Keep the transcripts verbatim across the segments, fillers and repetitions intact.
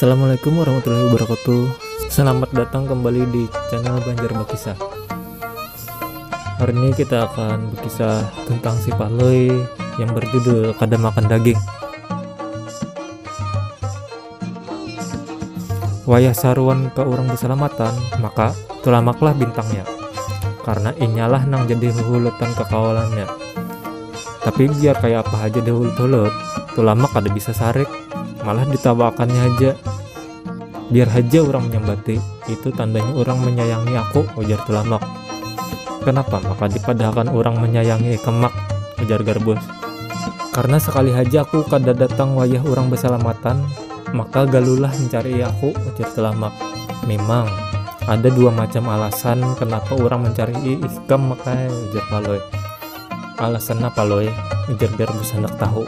Assalamualaikum warahmatullahi wabarakatuh. Selamat datang kembali di channel Banjar Bakisah. Hari ini kita akan berkisah tentang si Palui yang berjudul Kada Makan Daging. Wayah saruan ka urang basalamatan, maka Tulamaklah bintangnya, karena inyalah nang jadi huhulutan kakawalannya. Tapi biar kaya apa haja dihulut-hulut, Tulamak kada bisa sarik, malah ditawaakannya haja. Biar haja urang manyambati, itu tandanya urang manyayangi aku, ujar Tulamak. Kenapa maka dipadahakan urang manyayangi ikam, Mak? Ujar Garbus. Karena sakali haja aku kada datang wayah urang basalamatan, maka galulah mancarii aku, ujar Tulamak. Memang, ada dua macam alasan kenapa urang mancarii ikam, Mak ai, ujar Palui. Alasan napa, Lui? Ujar Garbus handak tahu.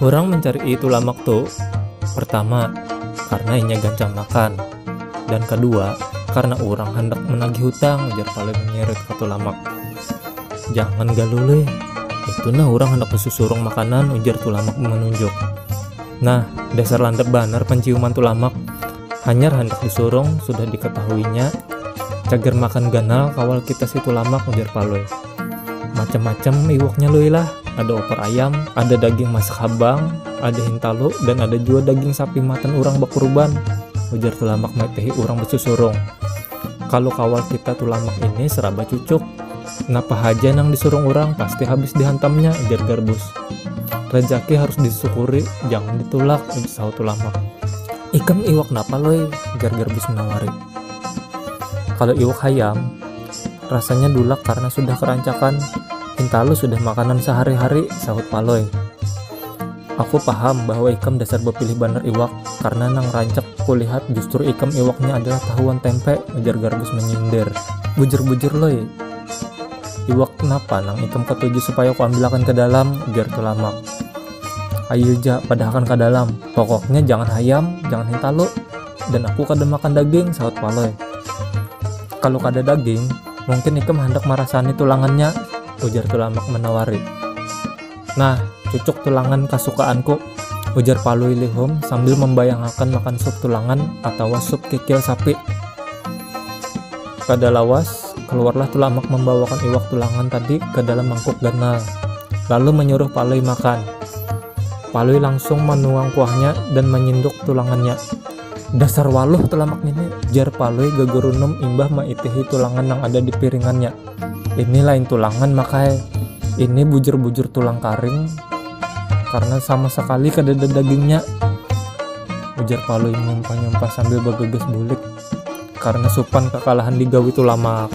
Urang mancarii Tulamak tu, pertama, karena inya gancang makan, dan kadua, karena urang handak managih hutang, ujar Palui manyirit ka Tulamak. Jangan galu, Lui. Itu nah urang handak basusurung makanan, ujar Tulamak manunjuk. Nah, dasar landap banar panciuman Tulamak. Hanyar handak disurung, sudah dikatahuinya. Cagar makan ganal kawal kita si Tulamak, ujar Palui. Macam-macam iwaknya, Lui, lah. Ada opor ayam, ada daging masak habang, ada hintalu, dan ada jua daging sapi matan urang bakurban, ujar Tulamak maitihi urang basusurung. Kalu kawal kita Tulamak ini seraba cucuk. Napa haja nang disurung urang pasti habis dihantamnya, ujar Garbus. Rajaki harus disyukuri, jangan ditulak, sahut Tulamak. Ikam iwak napa, Lui? Ujar Garbus manawari. Kalau iwak hayam, rasanya dulak karena sudah kerancakan. Hintalu sudah makanan sehari-hari, sahut Palui. Aku paham bahwa ikam dasar bapilih banar iwak, karena nang rancak kulihat justru ikam iwaknya adalah tahuan tempe, ujar Garbus manyindir. Bujur-bujur, Lui. Iwak napa nang ikam katuju supaya kuambilakan ka dalam, ujar Tulamak. Ayu ja, padahakan ka dalam. Pokoknya jangan hayam, jangan hintalu. Dan aku kada makan daging, sahut Palui. Kalau kada daging, mungkin ikam handak marasani tulangannya, ujar Tulamak manawari. Nah, cucuk tulangan kasukaanku, ujar Palui lihum sambil mambayangakan makan sup tulangan atawa sup kikil sapi. Kada lawas, keluarlah Tulamak mambawakan iwak tulangan tadi ke dalam mangkuk ganal, lalu manyuruh Palui makan. Palui langsung manuang kuahnya dan manyinduk tulangannya. Dasar waluh Tulamak ngini, jar Palui gagarunum imbah maitihi tulangan nang ada di piringannya. Ini lain tulangan, Mak ai. Ini bujur-bujur tulang karing, karena sama sakali kadada dagingnya, ujar Palui manyumpah-nyumpah sambil bagagas bulik karena supan kakalahan digawi Tulamak.